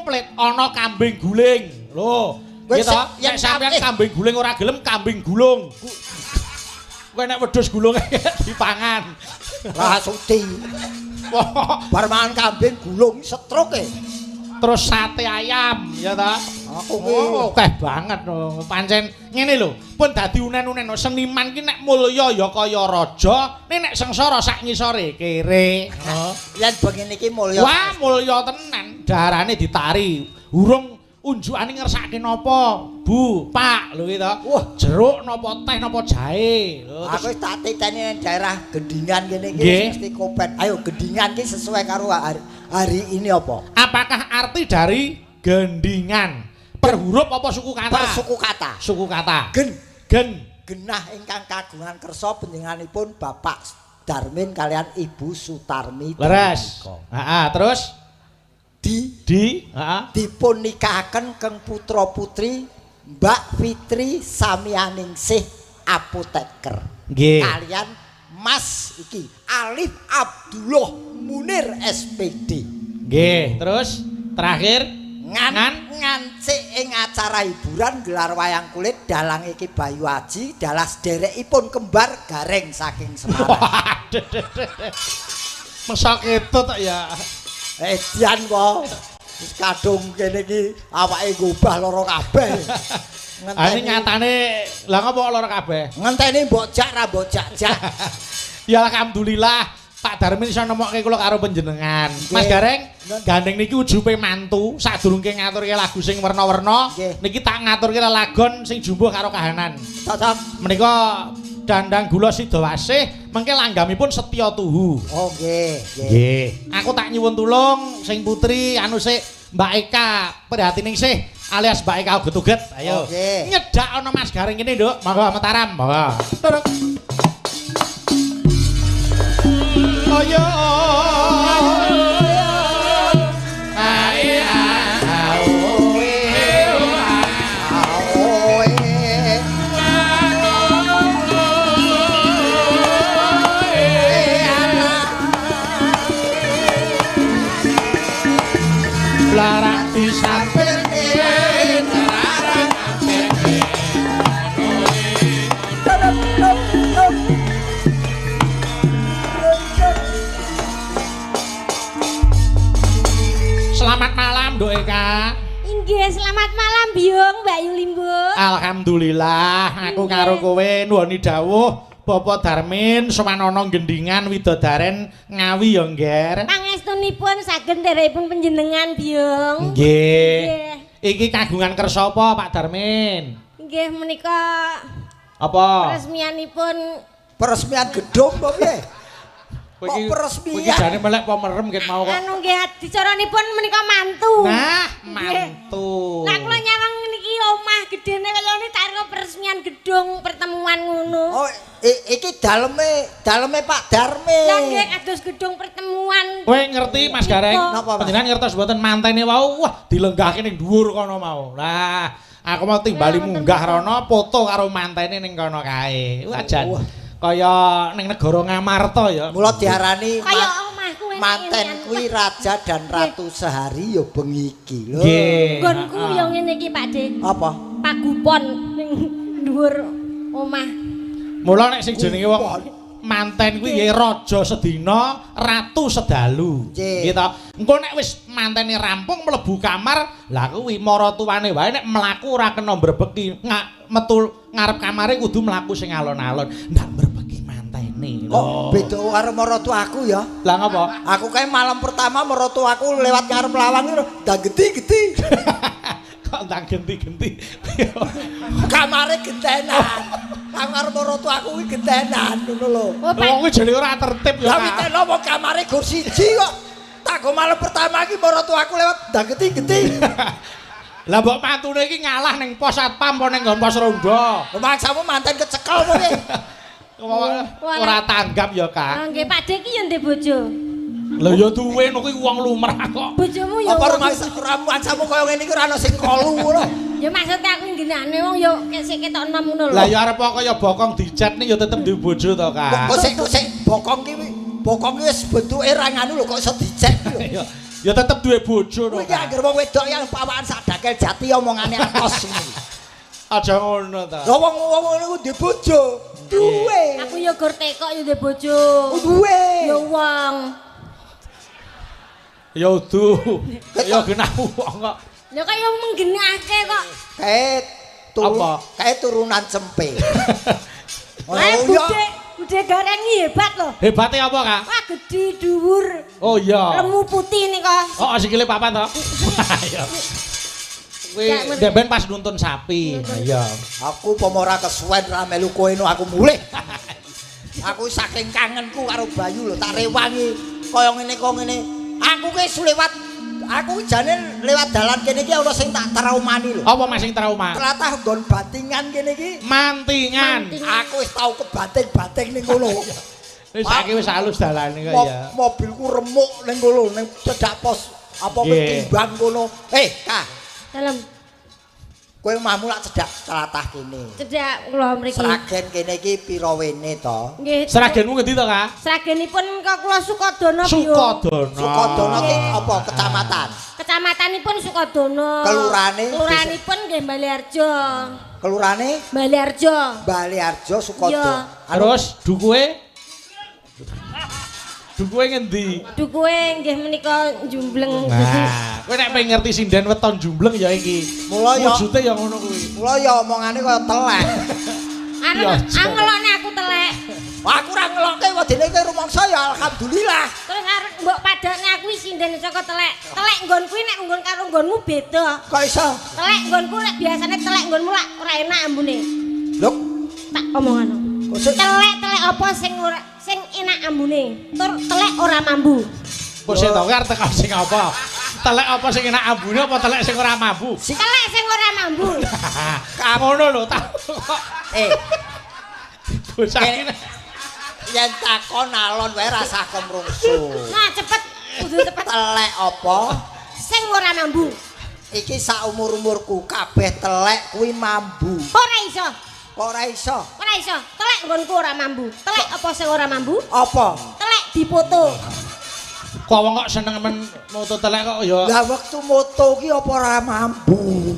Komplit ana kambing guling. Lho, Wis, gitu. yen Nek sampean kambing guling ora gelem kambing gulung. Kowe nek wedhus gulung dipangan. Lah suti. Wah, Bar mangan kambing gulung stroke. Terus sate ayam, ya ta? Aku ki Oh, akeh banget lho. Pancen ngene lho, pun dadi unen-unen seniman ki nek mulya ya kaya raja, nek sengsara sak ngisore kere. Oh. Yen bengi niki mulya. Wah, mulya tenan. Darane ditari. Urung unjukane ngersake napa, Bu, Pak, lho ki to. Wah. Jeruk napa teh napa jahe. Lho, Aku wis tak titeni nang daerah Gendingan kene iki mesti kopet. Ayo Gendingan ki sesuai karo hari ini apa? Apakah arti dari gendingan? Per huruf apa suku kata? Per suku kata. Suku kata. Gen Gen. genah ingkang kagungan kersa panjenenganipun Bapak Darmin kalian Ibu Sutarmi. Leres. Heeh, terus Di di heeh. dipun nikahaken keng putra putri Mbak Fitri Samianingsih apoteker. Nggih. Kalian Mas iki Alif Abdullah Munir SPD. Nggih, terus terakhir Ngan Ngan? ngancik ing acara hiburan gelar wayang kulit dalang iki Bayu Aji dalas derekipun kembar Gareng saking Semarang. Waduh. Masa ketut tok ya. Edian kok. Wis kadung kene iki awake ngobah lara kabeh. Ah ini nyatane lah ngopo kok lara kabeh? Ngenteni mbok jak ra mbok jak-jak. Ya alhamdulillah Pak Darmin iso nemokke kula karo panjenengan. Mas Gareng, gandeng niki ujupe mantu sadurunge ngaturke lagu sing werna-werna, niki tak ngaturke lelagon sing jumbuh karo kahanan. Cocok. Menika Dandang Gula Sidawasih mengke langgamipun Setya Tuhu. Oh nggih, nggih. Nggih. Aku tak nyuwun tulung sing putri anu sik Mbak Eka Prihatiningsih alias Mbak Eka Uget-uget. Ayo. Oh, nggih. Nyedak ana Mas Gareng kene, Nduk. Monggo Mataram, monggo. Turuk. Ayo. Ae a o e o a. Oe. Blarak disampir Selamat malam, Nduk Eka. Inggih, selamat malam Biyung, Mbak Yulimbo. Alhamdulillah, aku karo kowe nuwuni dawuh Bapak Darmin sowanana Gendingan Widodaren Ngawi ya, Ngger. Pangestunipun saged nderepun panjenengan Biyung. Nggih. Nggih. Iki kagungan kersa apa Pak Darmin? Nggih menika Apa? peresmianipun Peresmian gedung apa piye? Kowe iki Kok peresmian? Kowe iki jane melek apa merem ket mau kok. anu nggih dicaranipun menika mantu. Nah, Nggih. mantu. Lah kula nyawang niki omah gedene kaya ngene tak kira peresmian gedung pertemuan ngono. Oh, iki daleme Pak Darmin. Lah nggih kados gedung pertemuan. Kowe ngerti Mas Gareng? Napa, Mas? Panjenengan ngertos mboten mantene wau wah dilenggahke ning dhuwur kono mau. Lah, aku mau timbali munggah rono foto karo mantene ning kono kae. Wah jan. Wah. Kaya ning negara Ngamarta ya. Mula diarani Kaya omahku ngene. manten kuwi raja dan ratu sehari ya bengi iki lho. Nggih. Nggonku ya ngene iki Pak De. Apa? Pagupon ning dhuwur omah. Mula nek sing jenenge wong manten kuwi nggih raja sedina, ratu sedalu. Nggih. Nggih ta. Engko nek wis mantene rampung mlebu kamar, lah kuwi maratuwane wae nek mlaku ora kena mbrebeki, metu ngarep kamare kudu mlaku sing alon-alon. Ndak mbrebeki mantene. Kok beda karo maratuaku ya? Lah ngapa? Aku kae malam pertama maratuaku lewat ngarep lawang itu ndang genti-genti. Kok ndang genti-genti. Kamare gentenan. Kamar maratuaku kuwi gentenan ngono lho. Oh, Pak. Wong kuwi jenenge ora tertib ya. Lah witeno wong kamare gur siji kok. Tak go malam pertama iki maratuaku lewat ndang genti-genti. Lah mbok mantune iki ngalah ning pos satpam apa ning nggon pos ronda. Maksamu manten kecekel kowe. Ora tanggap ya, Kak. Nggih Pak De iki ya ndek bojo. Lah ya duwe ngono kuwi wong lumrah kok. Bojomu ya. Apa rumangsamu kaya ngene iki ora ana sing kolu ngono. Ya maksudnya aku nggenane wong ya sik ketok enom ngono lho. Lah ya arep kaya bokong dicat nih ya tetep duwe bojo to, Kak. Kok sik bokong ki wis bentuke ra nganu lho kok iso dicek lho. Ya tetep duwe bojo to. Kuwi anggere wong wedok yang pawakan sak dakel jati omongane atos ngene. Aja ngono ta. Lah wong-wong ngono ku duwe bojo. Duwe. Aku ya gur tekok ya duwe bojo. Duwe. Ya wong. Ya udu. Ya genah wong kok. Lha kok ya menggenahke kok. Kae kae turunan cempe. Oh iya. Bude Gareng hebat lho. Hebate apa, Kak? Wah, gedhi dhuwur. Oh iya. Lemu putih nika. Oh, sikile papan to. Iya. Kuwi ndek pas nuntun sapi. Iya. Aku pomo ora kesuwen ra melu kowe no aku mulih. Aku saking kangenku karo Bayu lho, tak rewangi kaya ngene kaya ngene. Aku ki lewat aku jane lewat dalan kene iki ana sing tak traumani lho. Apa Mas sing trauma? Tlatah nggon batingan kene iki. Mantingan. Aku wis tau kebating-bating ning kono. Wis saiki wis halus dalane kok ya. Mobilku remuk ning kono ning cedhak pos apa ketimbang kono. Kak. Dalem. Kowe omahmu lak cedhak tlatah kene. Cedhak kula mriki. Sragen kene iki pira wene to? Nggih. Sragenmu ngendi to, Kak? Sragenipun kok kula Sukodono. Sukodono. Sukodono ki apa kecamatan? Kecamatanipun Sukodono. Kelurahane? Kelurahanipun nggih Baleharjo. Kelurahane? Baleharjo. Baleharjo Sukodono. Terus dukuhe? Dukuhe ngendi? Dukuhe nggih menika jumbleng. Nah, kowe nek pengen ngerti sinden weton jumbleng ya iki. Mula ya wujute ya ngono kuwi. Mula ya omongane kaya telek. Arep ngelokne aku telek. Wah, aku ora ngelokke wedine kowe rumangsa ya alhamdulillah. Terus arep mbok padakne aku sinden saka telek. Telek nggon kuwi nek nggon karo nggonmu beda. Kok iso? Telek nggonku nek biasane telek nggonmu lak ora enak ambune. Lho, tak omongano. Telek-telek apa sing ora sing enak ambune, tur telek ora mambu. Kok sing to arep teko sing apa? Telek apa sing enak ambune apa telek sing ora mambu? Telek sing ora mambu. Ngono lho ta. Bocah yen takon alon wae rasah kemrungsu. Nah, cepet, kudu cepet. Telek apa? Sing ora mambu. Iki sak umur-umurku kabeh telek kuwi mambu. Ora iso. Kok ora iso? Ora iso. Telek nggonku ora mambu. Telek apa sing ora mambu? Apa? Telek dipoto. Kok wong kok seneng men moto telek kok ya. Lah wektu moto ki apa ora mambu?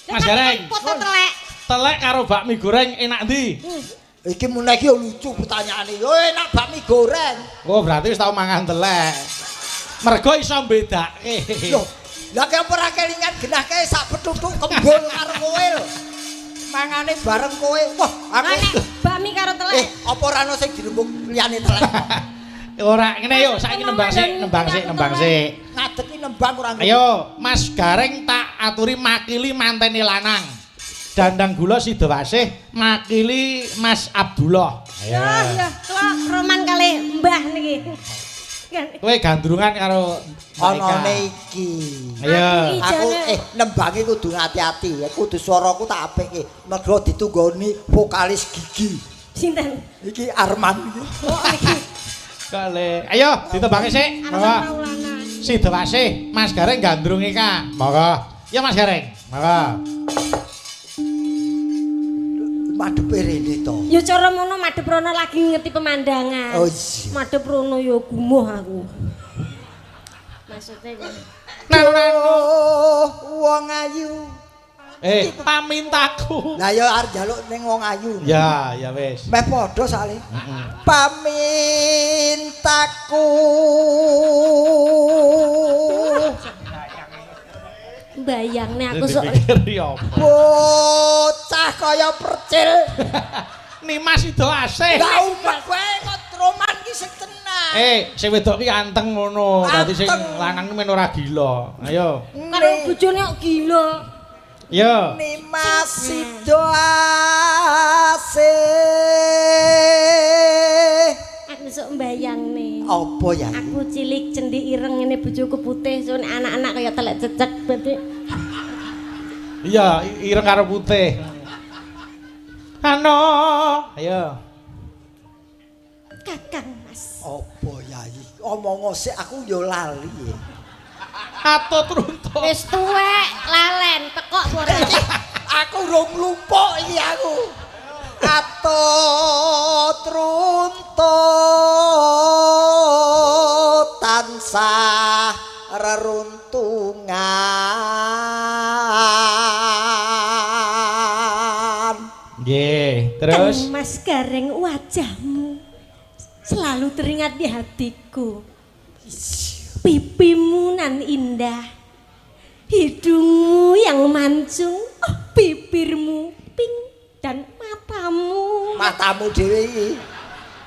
Mas Gareng. Foto telek. Telek karo bakmi goreng enak ndi? Iki meneh iki lucu pertanyaane. Yo enak bakmi goreng. Oh, berarti wis tau mangan telek. Mergo iso mbedake. Lho, lah ki apa ora kelingan genah kae sak petutuk kembul karo kowe lho. Mangane bareng kowe. Wah, aku nek bakmi karo telek. Apa ora ono sing dirembug liyane telek? Ora, ngene yo saiki nembang sik, nembang sik, nembang sik. Ngadeki nembang ora. Ayo, Mas Gareng tak aturi makili mantene lanang. Dandang gula Sidowasih makili Mas Abdullah. Ayo. Ya, kula roman kali mbah niki. Kowe gandrungan karo onone iki. Ayo. Aku nembangi kudu ati-ati, kudu swaraku tak apike. Mergo ditunggoni vokalis gigi. Sinten? Iki Arman iki. Oh, iki. Kale. Ayo ditembangi sik. Monggo. Sidowasih Mas Gareng gandrungi Kak. Monggo. Ya Mas Gareng. Monggo. Madhep rene to. Ya cara mono madhep rono lagi ngerti pemandangan. Oh iya. Madhep rono ya gumuh aku. Maksudnya kok. Nano wong ayu. Pamintaku. Lah ya arep njaluk ning wong ayu. Ya, ya wis. Meh padha sale. Pamintaku. Bayangne aku sok bocah kaya percil. Nimas Sidowasih. Lah umpet kowe kok roman ki sing tenan. Sing wedok ki anteng ngono. Dadi sing lanang men ora gila. Ayo. Karo bojone kok gila. Yo. Nimas Sidowasih. Aku sok mbayangne. Apa ya? Aku cilik cendhik ireng ngene bojoku putih, sun anak-anak kaya telek cecek berarti. Iya, ireng karo putih. Ano? Ayo. Kakang Mas. Apa ya iki? Omong sik aku yo lali. Atut runtuh. Wis tuwek, lalen, tekok ora. Aku rong lumpuk iki aku. Atut runtuh tansah reruntungan. Nggih, terus Kang Mas Gareng, wajahmu selalu teringat di hatiku. Pipimu nan indah, hidungmu yang mancung, oh, bibirmu pink dan matamu. Matamu dhewe iki.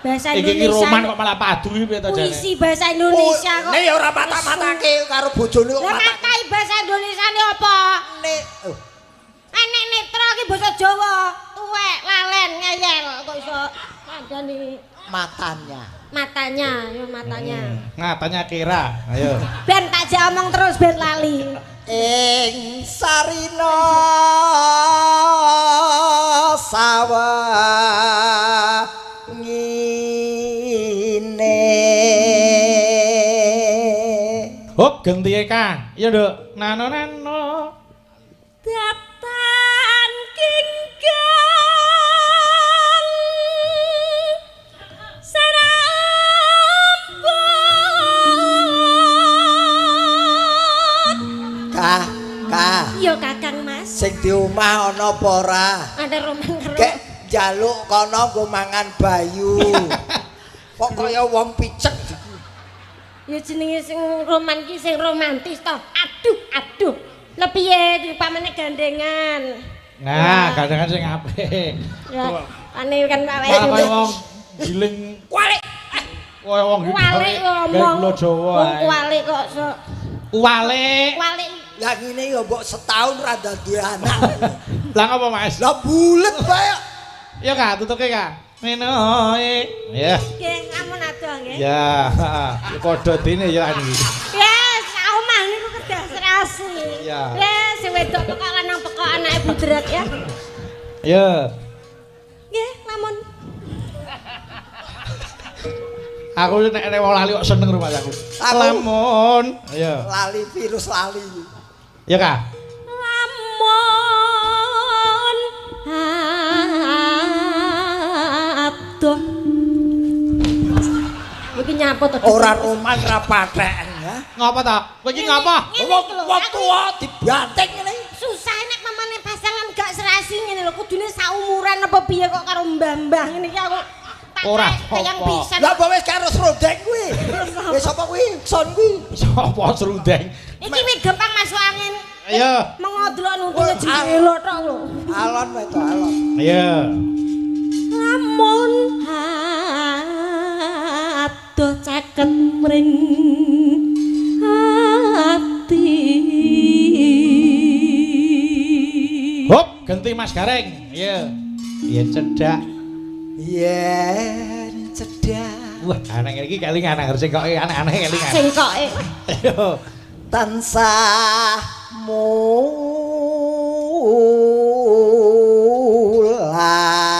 Bahasa Iki iki Indonesia. roman kok malah padu iki piye to jane? Puisi bahasa Indonesia kok. Nek ya ora mata-matake karo bojone kok Lah mata. matai bahasa Indonesia ne apa? Nek oh, Enek netra ki basa Jawa, tuwek, lalen, ngeyel kok iso kandhani matanya. Matanya, ya matanya. Ngatanya kira. Ayo. Ben tak jak omong terus ben lali. Ing sarina sawah ngene. Hop genti Eka. Iya, Nduk. Nano nano. Datan kingkang serampun. Kah, kah. Yo Kakang Mas. Sing di omah ana apa ora? Ada roman karo. Gek njaluk kono nggo mangan Bayu. Kok kaya wong picek. Ya jenenge sing roman ki sing romantis toh. Aduh, aduh. Lah piye pamane gandengan. Nah, gandengan sing apik. Ya, ane kan awake Malah kaya dhewe. wong giling Kualik. kaya wong Kualik ngomong. Gula Jawa. Wong ae. kualik kok so. Kualik. Kualik. Lah ngene ya mbok setahun ra duwe anak. Lah ngapa Mas? Lah bulet bae. Ya Kak, tutuke Kak. Menoe. Ya. Nggih, ampun adoh nggih. Ya, heeh. Padha dene ya iki. Yes, omah niku kedah serasi. Iya. Yes, sing wedok pekok lanang pekok anake budrek ya. Ya. Nggih, lamun. Aku nek nek wong lali kok seneng rumah aku. Aku- Lamun. Ayo. Lali virus lali. Ya Kak. Lamun adoh. Iki nyapa to? Ora roman ra patheken ya. Ngapa ta? Kowe iki ngapa? Wong wong tuwa dibanting ngene. Susah nek mamane pasangan gak serasi ngene lho, kudune saumuran apa piye kok karo mbah-mbah ngene iki aku tak Ora kayang apa-apa. pisan. Lah apa wis karo srundeng kuwi? Wis sapa kuwi? Son kuwi. Sapa serundeng? Iki wis gampang masuk angin. Ayo. Mengodlok nuntune Oh, jendela tok lho. Alon wae to alon. Ayo. Lamun adoh caket mring ati. Hop, genti Mas Gareng. Iya. Yen cedhak. Yen cedhak Wah, aneh iki kelingan aneh sing kok aneh-aneh kelingan. Sengkoke. Ayo. Tansah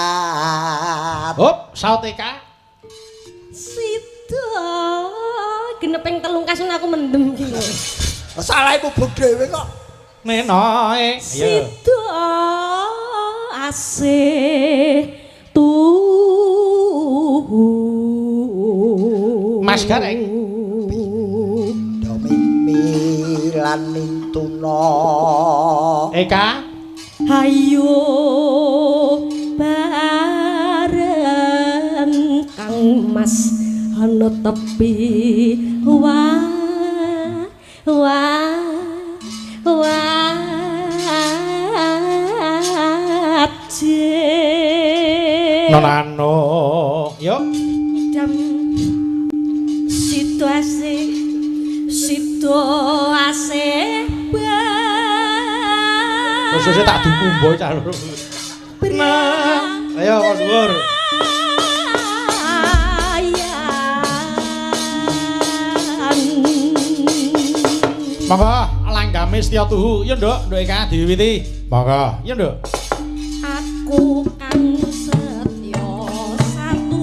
mulat. Hop, saut Eka. Sida geneping telung kasun aku mendem ki lho. Salah ibu dhewe kok. Nenoe. Ayo. Sida asih tuhu. Mas Gareng. Do mimi lan mintuna. Eka. Hayo bareng Kang Mas ana tepi wa wa waje. Nonano. Yo. Idam situasi situasi Khususnya tak duku mboy cah loro. Nah, ayo kok dhuwur. Monggo langgame setya tuhu. Yo Nduk, Nduk Eka diwiwiti. Monggo. Yo Nduk. Aku kang setya satu.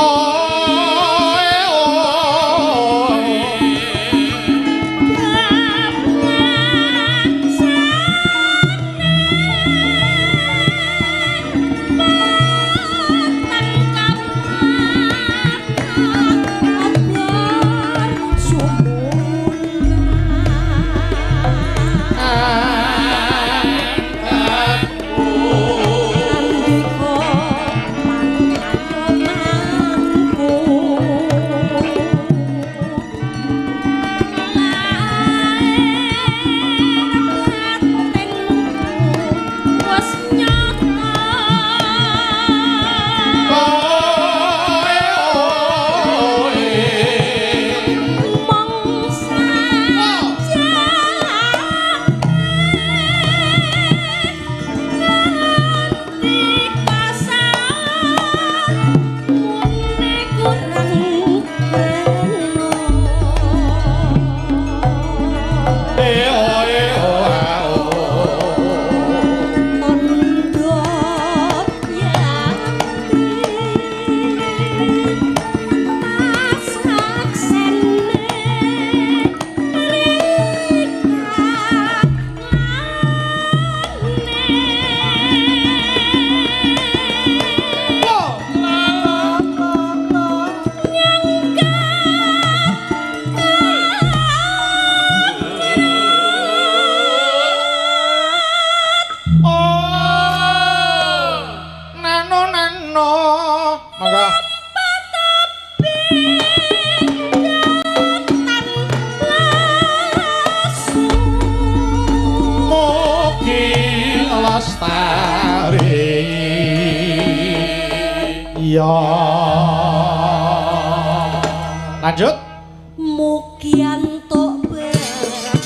Oh, oh. lestari. Iya. Lanjut. Mugi antuk berkah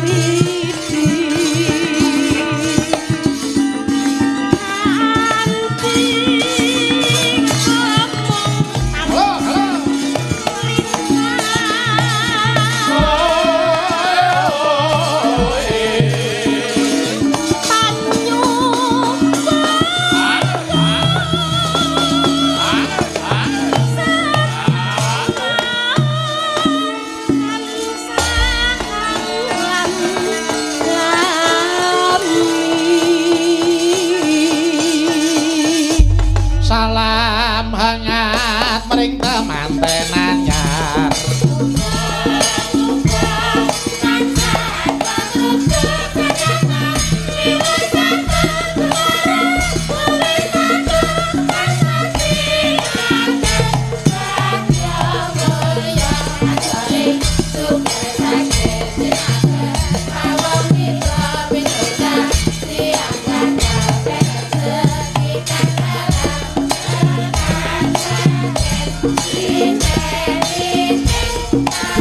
widi. Kanthi omong Halo, halo. Salam hangat mring temanten anyar.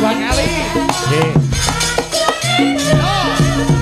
Dua kali. Nggih. Yo.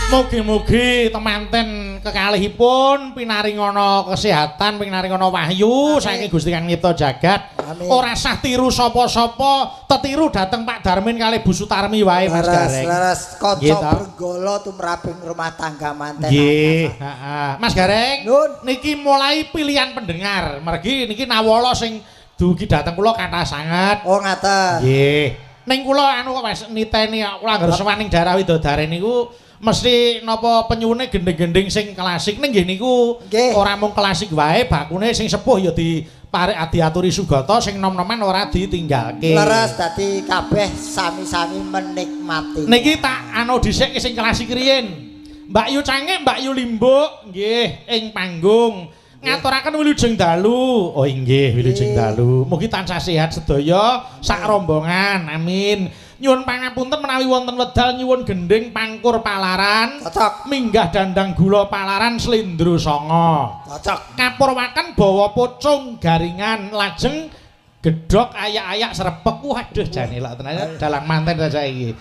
Mugi-mugi temanten kekalihipun pinaringana kesehatan, pinaringana wahyu saking Gusti Kang Nyipta jagat. Amin. Ora sah tiru sapa-sapa, tetiru dhateng Pak Darmin kalih Bu Sutarmi wae Mas Leres, Gareng. leres Nggih, kaca to. brenggala tumraping rumah tangga manten. Nggih, heeh. Mas Gareng, Nun. niki mulai pilihan pendengar. Mergi niki nawala sing dugi dhateng kula kathah sanget. Oh ngaten. Nggih. Ning kula anu kok Mas niteni kula anggere sowan ning daerah Widodare niku mesti napa penyune gending-gending sing klasik ning nggih niku ora mung klasik wae bakune sing sepuh ya diparek diaturi sugata sing nom-noman ora ditinggalke. Leres dadi kabeh sami-sami menikmati. Niki tak anu dhisik sing klasik riyin. Mbak Yu Cangik, Mbak Yu Limbuk nggih ing panggung ngaturaken wilujeng dalu. Oh inggih wilujeng dalu. Mugi tansah sehat sedaya sak rombongan. Amin. Nyuwun pangapunten menawi wonten wedal nyuwun gending pangkur palaran. Cocok. Minggah dandang gula palaran slendro sanga. Cocok. Kapurwaken bawa pocong garingan lajeng gedhok ayak-ayak srepek. Waduh jane lak tenan dalang manten ta saiki.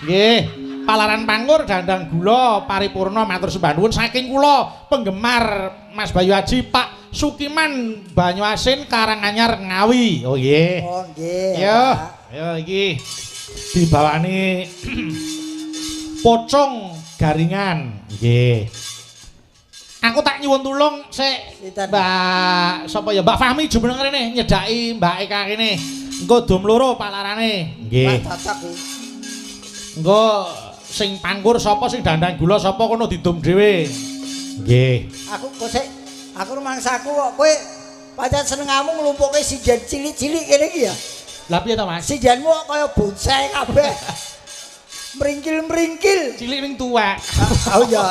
Nggih, palaran pangkur dandang gula paripurna matur sembah nuwun saking kula penggemar Mas Bayu Aji Pak Sukiman Banyuasin Karanganyar Ngawi. Oh nggih. Oh nggih. Yo, yo iki dibawani pocong garingan. Nggih. Aku tak nyuwun tulung sik Mbak sapa ya Mbak Fahmi jumeneng rene nyedhaki Mbak Eka kene. Engko dom loro palarane. Nggih. Cocok iki. Engko sing pangkur sapa sing dandang gula sapa kono didum dhewe. Nggih. Aku kok sik aku rumangsaku kok kowe pancen senengamu nglumpukke sijen cilik-cilik kene iki ya. Lah piye to Mas? Sijenmu kok kaya bonsai kabeh. Meringkil-meringkil. Cilik ning tuwek. Oh ya.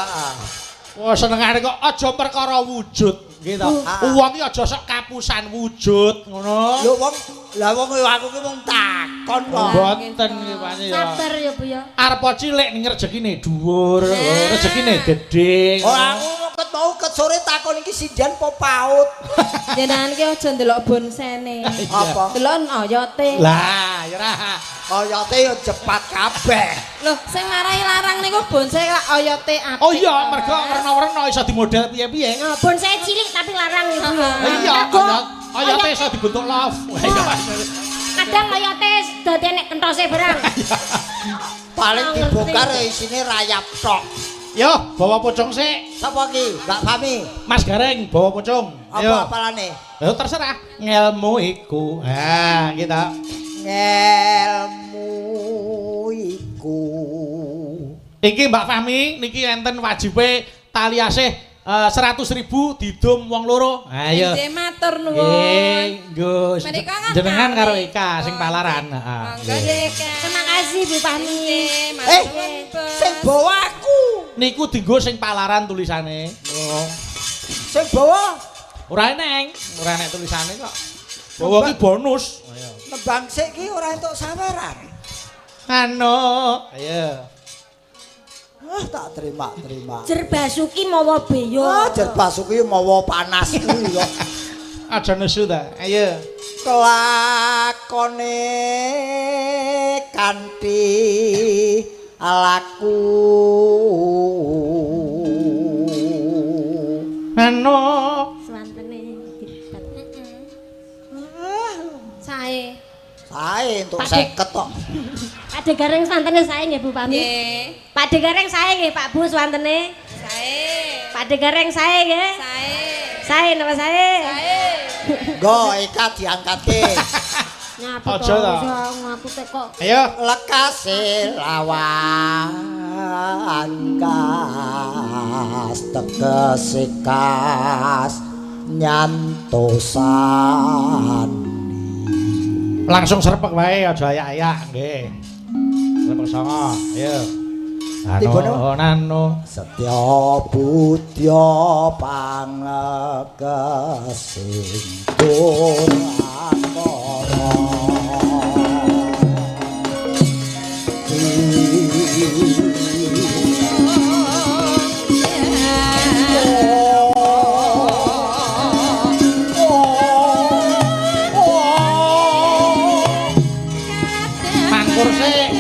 Wah senengane kok aja perkara wujud. Nggih to. Wong iki aja sok kapusan wujud ngono. Lho wong lah wong aku ki mung takon kok. Mboten iki Pak ya. Sabar ya Bu ya. Arep cilik ning rezekine dhuwur, rezekine gedhe. Ora aku ket mau ket sore takon iki sinden apa paut. Jenengan ki aja ndelok bonsene. Apa? Delok oyote. Lah, ya ora. Oyote yo jepat kabeh. Loh, sing marai larang niku bonsai lak oyote apik. Oh iya, mergo werna-werna iso dimodel piye-piye. Nah, bonsai cilik tapi larang ibu. Iya, oyote iso dibentuk love. Kadang oyote dadi nek kentose barang. Paling dibongkar isine rayap tok. Yo, bawa pocong sik. Sapa ki? Mbak Fami. Mas Gareng bawa pocong. Apa apalane? Ya terserah. Ngelmu iku. Ha, kita. Ngelmu iku. Iki Mbak Fahmi niki enten wajibe tali asih 100.000 didum wong loro. Ayo. Nggih, matur nuwun. Nggih, nggo. Jenengan karo Eka sing palaran. Heeh. Monggo Eka. Terima kasih Bu Fahmi. Sing bawa aku. Niku dienggo sing palaran tulisane. Oh. Sing bawa ora eneng, ora enek tulisane kok. Bawa ki bonus. Ayo. Nembang sik ki ora entuk saweran. Anu, ayo. Ah, tak terima-terima. Jer Basuki mawa beyo. Ah, Jer Basuki mawa panas kuwi kok. Aja nesu ta. Ayo. Kelakone kanthi laku. Anu swantene. Sae. Sae entuk 50 kok. Pak De Gareng swantene sae nggih Bu Pami. Nggih. Pak De Gareng sae nggih Pak Bu swantene. Sae. Pak De Gareng sae nggih. Sae. Sae napa sae? Sae. Nggo Eka diangkatke. Nyapa to? Aku teko. Ayo lekase lawan kas tegese kas nyantosan. Langsung serpek wae aja ayak-ayak nggih. Serpek songo, ayo. Nano nano setya budya pangegesing turakara. Mangkur sik.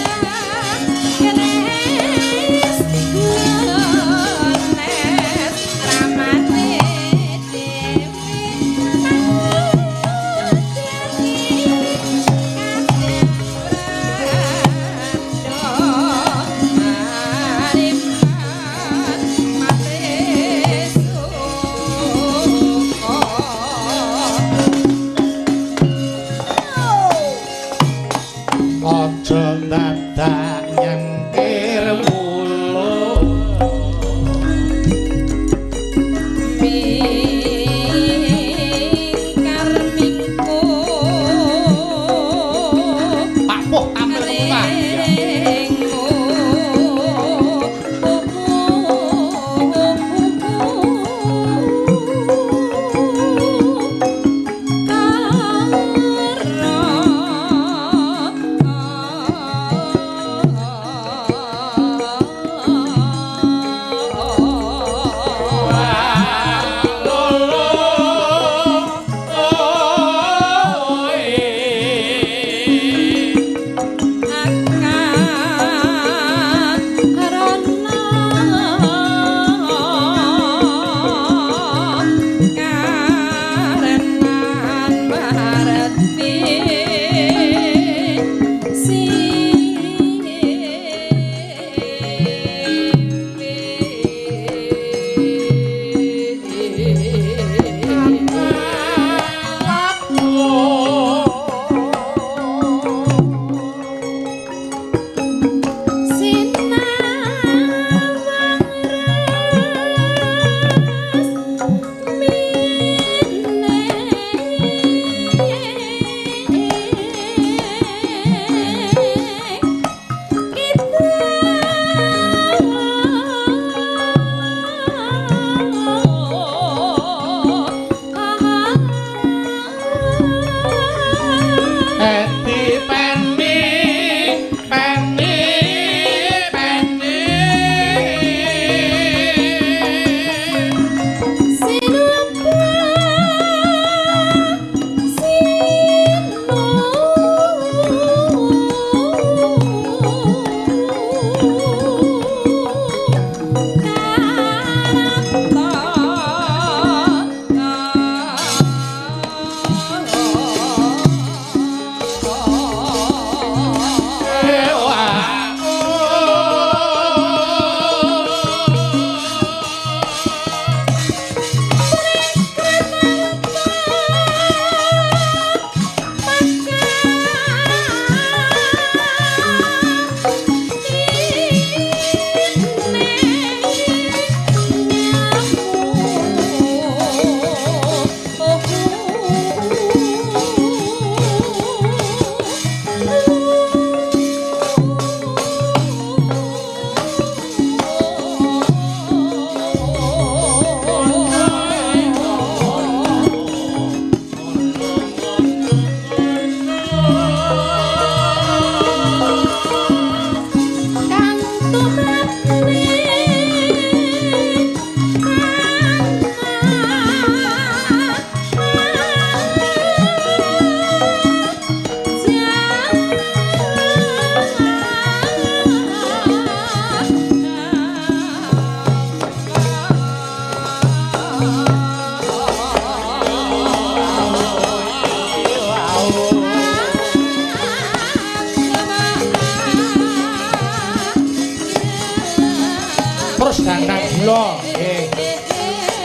gula. Nggih.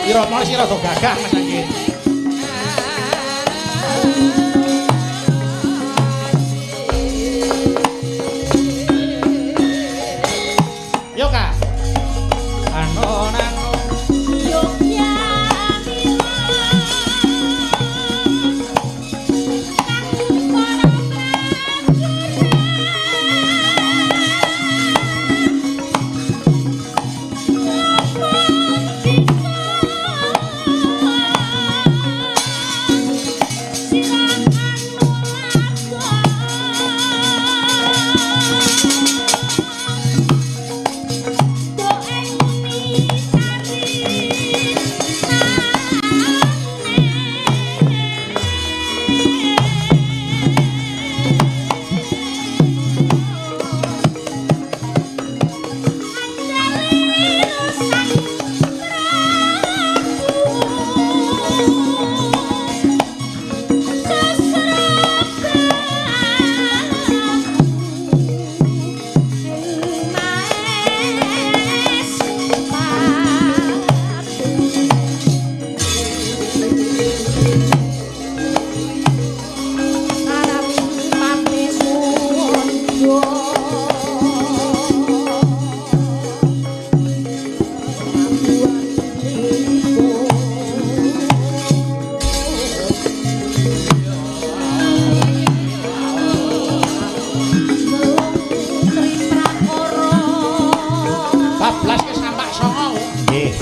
Irama sih rada gagah Mas Anggit. Yo Kak. Ano nano Yogya Bablas ke sampak songo. Nggih.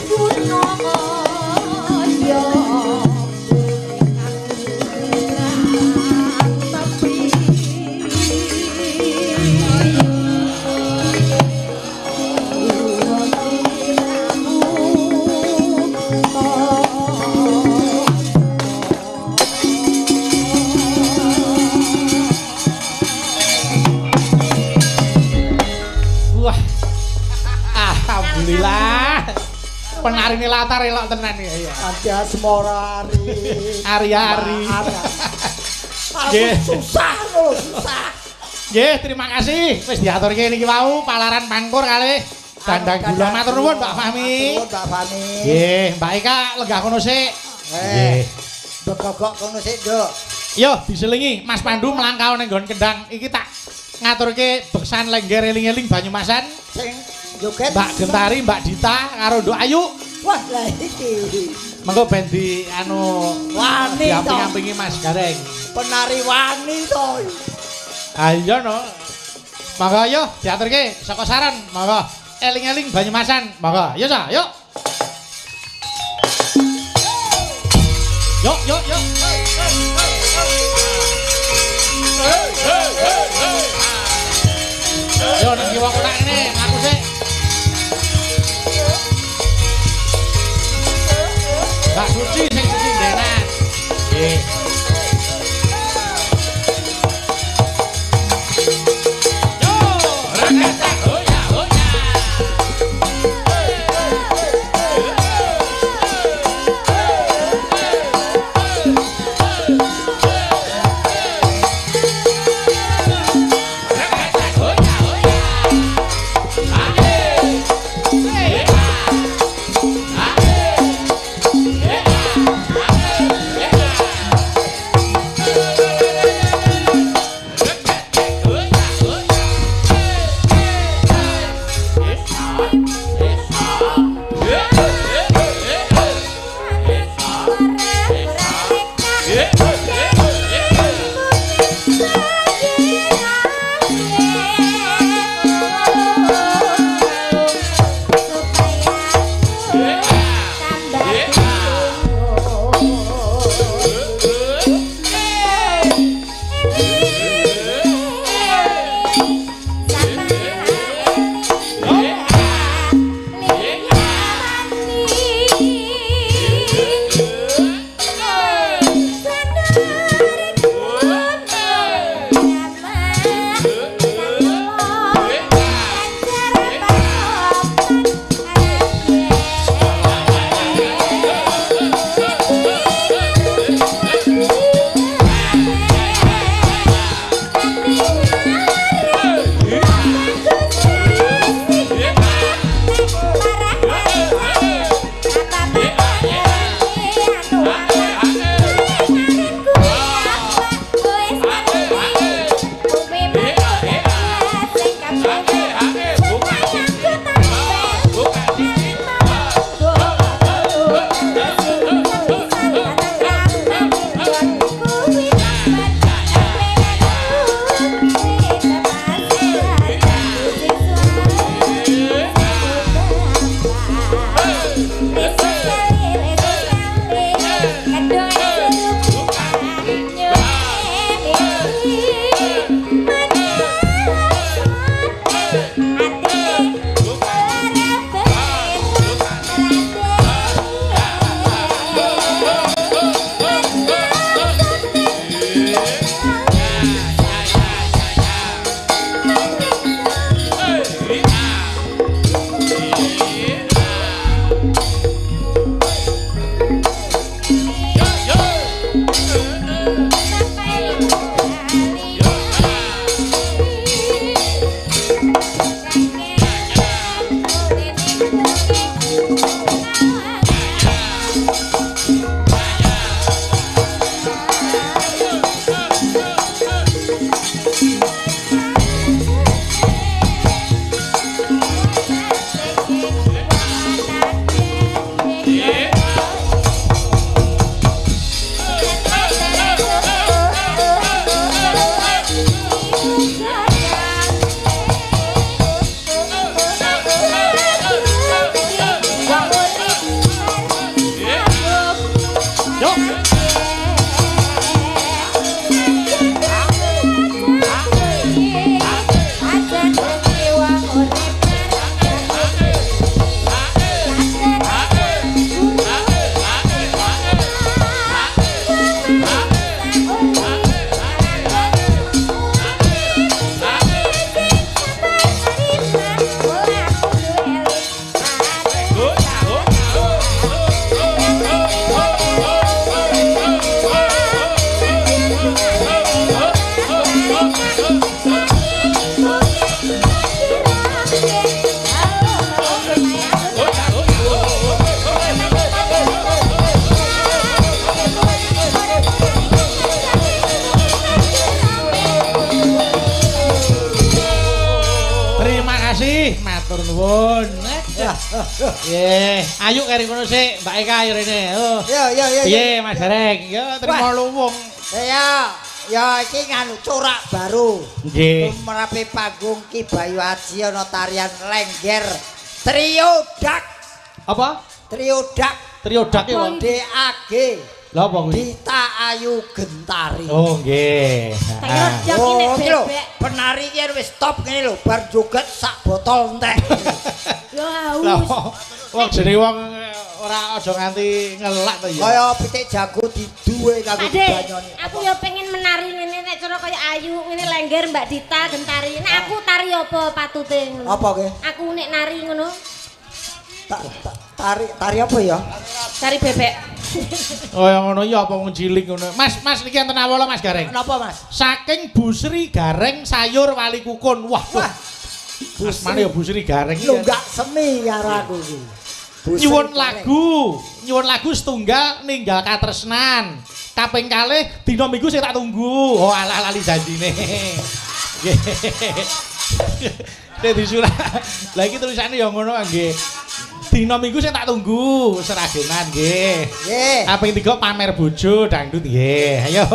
Wah. Alhamdulillah. Penarine latar elok tenan ya. Iya. Anti asmara ari. Ari-ari. Aku Nggih. susah lho, susah. Nggih, terima kasih. Wis diaturke niki wau palaran pangkur kalih dandang gula. Matur nuwun Mbak Fahmi. Matur nuwun Mbak Fahmi. Nggih, Mbak Eka lenggah kono sik. Eh. Begogok kono sik, Nduk. Yo diselingi Mas Pandu mlangkau ning nggon kendang. Iki tak ngaturke beksan lengger eling-eling Banyumasan. Sing joget Mbak Gentari, Mbak Dita karo Nduk Ayu. Wah, lah iki. Mengko ben di anu Wani to. diamping-ampingi Mas Gareng. Penari wani to. Ayo no. Monggo yo diaturke saka saran, monggo. Eling-eling Banyumasan, monggo. Yo sa, yuk. Yuk, yuk, yuk. Yo nang kiwa kotak ngene, aku sik. Mbak Suci sing sesindenan. Nggih. Yo, rakata hoya hoya. Matur nuwun. Nggih, ayo kari kono sik, Mbak Eka ayo rene. Oh. Yo yo yo. Piye Mas Gareng? Yo trimo luwung. Ya, ya iki nganu corak baru. Nggih. Tumrape panggung Ki Bayu Aji ana tarian lengger Trio Dak. Apa? Trio Dak. Trio Dak iki apa? DAG. Lha apa kuwi? Dita Ayu Gentari. Oh nggih. Trio Dak iki nek Oh, iki lho, bebek. penari iki wis top ngene lho, bar joget sak botol entek. Yo haus. Wong jenenge wong ora aja nganti ngelak to ya. Kaya pitik jago diduwe kanggo dibanyoni. Aku yo pengen menari ngene nek cara kaya Ayu ngene lengger Mbak Dita Gentari. Nek aku tari apa patute ngono? Apa ke? Aku nek nari ngono. Tari tari apa ya? Tari bebek. Kaya ngono ya apa wong cilik ngono. Mas, Mas niki enten awala Mas Gareng. Napa Mas? Saking Bu Sri Gareng sayur wali kukun. Wah, wah. Mas mana ya Bu Sri Gareng iki. Lho enggak semi karo aku iki. Nyuwun lagu, nyuwun lagu setunggal ninggal katresnan. Kaping kalih dina Minggu sing tak tunggu. Oh alah lali janjine. Nggih. Sing disurat. Lah iki tulisane ya ngono nggih. Dina Minggu sing tak tunggu, seragenan nggih. Nggih. Kaping 3 pamer bojo dangdut nggih. Ayo.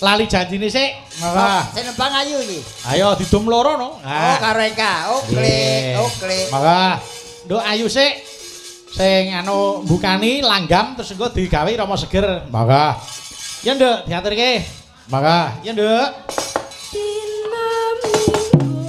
Lali janjine sik. Monggo. Sing nembang ayu iki. Ayo didum loro no. Oh karo Eka. Oke, oke. Monggo. Nduk ayu sik. Sing anu mbukani langgam terus engko digawe Rama Seger. Monggo. Ya Nduk, diaturke. Monggo. Ya Nduk. Dina Minggu sing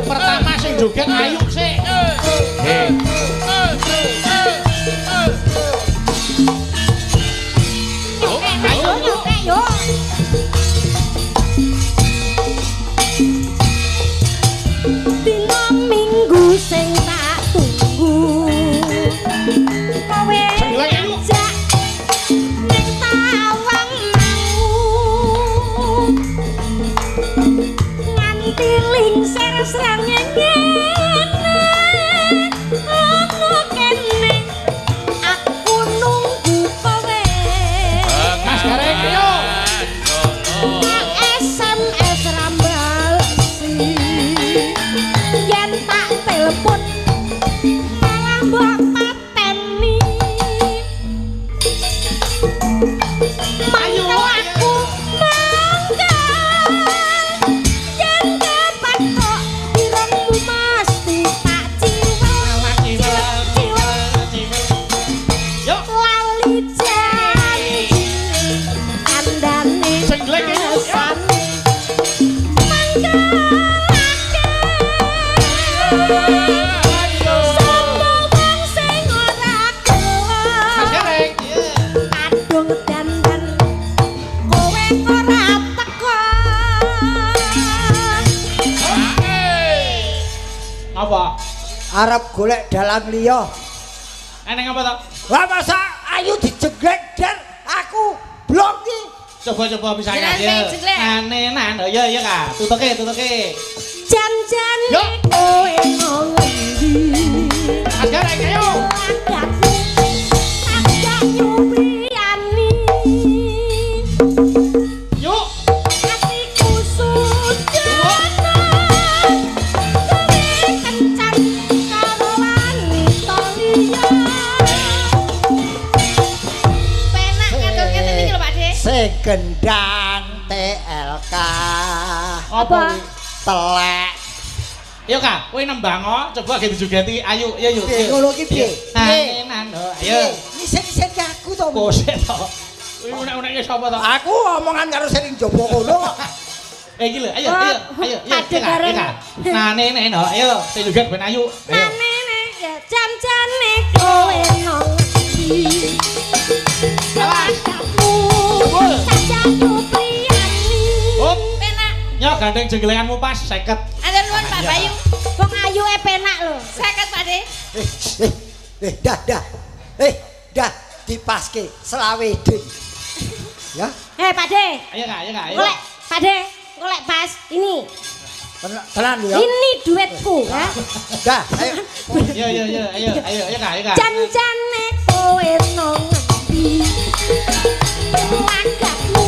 Pertama sing joget ayu sik. Nggih. Ayo yo. Dina Minggu sing tak tunggu. Kowe ngajak ning tawang mau. Nganti lingsir srengenge. ora teko. Apa? Arep golek dalang liya. Eneng apa to? Lah masa ayu dijeglek der aku blong ki. Coba-coba bisa Jenengan ya. pengen jeglek. Ane nan. Ya ya Kak. Tutuke, tutuke. Jan-jane Yo. kowe nang ngendi? Mas Gareng ayo. Lagakmu tak nyupriyani. Yuk. Atiku sujana. Kowe kencan karo wanita liya. Penak ngatur ngeten iki lho Pak De. Sing gendang TLK. Apa? Telek. Yo Kak, kowe nembang oh, coba ge dijogeti. Ayo, yo yo. Piye ngono ki piye? Ane nan. Ayo. Nisen-nisen ki aku to. Kose to. Kuwi unek-uneke sapa to? Aku omongan karo sing njaba kono kok. Eh iki lho, ayo ayo ayo. Padha bareng. Nah, ne ne no, ayo sing joget ben ayu. Ayo. Nane ya jam-jane kowe nang ngendi? Awas. Lagakmu Jebul. tak nyupriyani. Hop. Penak. Yo gandeng jenggelenganmu pas 50. Atur nuwun Pak Bayu. Wong ayuke penak lho. 50 Pak De. Eh, dah dah. Dah dipaske selawe ding. Ya, Pak De. Ayo Kak, ayo Kak, ayo. Golek, Pak De, golek pas ini. tenan lho ya. Ini duitku, ha. Dah, ayo. Yo yo yo, ayo ayo ayo Kak, ayo Kak. Jan-jane kowe nang ngendi? Lagakmu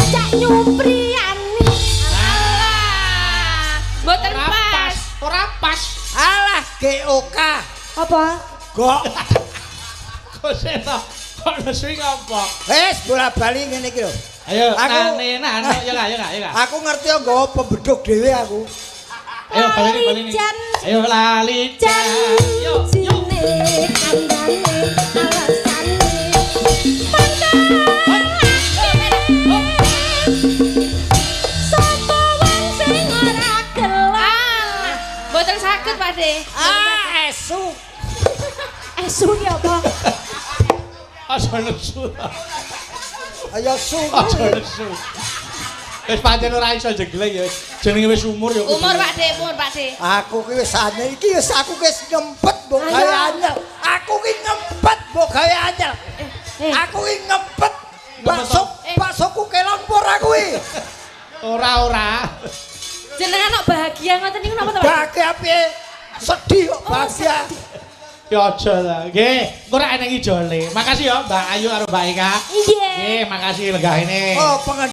tak nyupriyani. Alah. Mboten Ora pas. pas, ora pas. Alah GOK. Apa? Gok. Kose to. Kok nesu iki apa? Wis bola-bali ngene iki lho. Ayo, Aku- nane nan, yo Kak, yo Kak, ayo Kak. Aku ngerti yo nggawa pembeduk dhewe aku. Ayo baleni baleni. Ayo lali jan. Yo yo. Janjine kandhane alasane. Sapa wong sing ora gelem? Ah, mboten saged Pak De. Ah, esu. Esu ki apa? Aja nesu. Ayo su. Aja nesu. Wis pancen ora iso jeglek ya. Jenenge wis umur ya. kudu. Umur Pak De, umur Pak De. Aku ki wis anyel iki wis aku ki wis ngempet mbok gawe anyel. Aku ki ngempet mbok gawe anyel. Aku ki ngempet bakso baksoku kelon apa ora kuwi? Ora ora. Jenengan kok bahagia ngoten niku napa to Pak? Bahagia piye? Sedih kok bahagia. Ya aja lah. Nggih, engko ora eneng ijole. Makasih ya Mbak Ayu karo Mbak Eka. Nggih. Nggih, makasih lenggah ini. Oh, pengen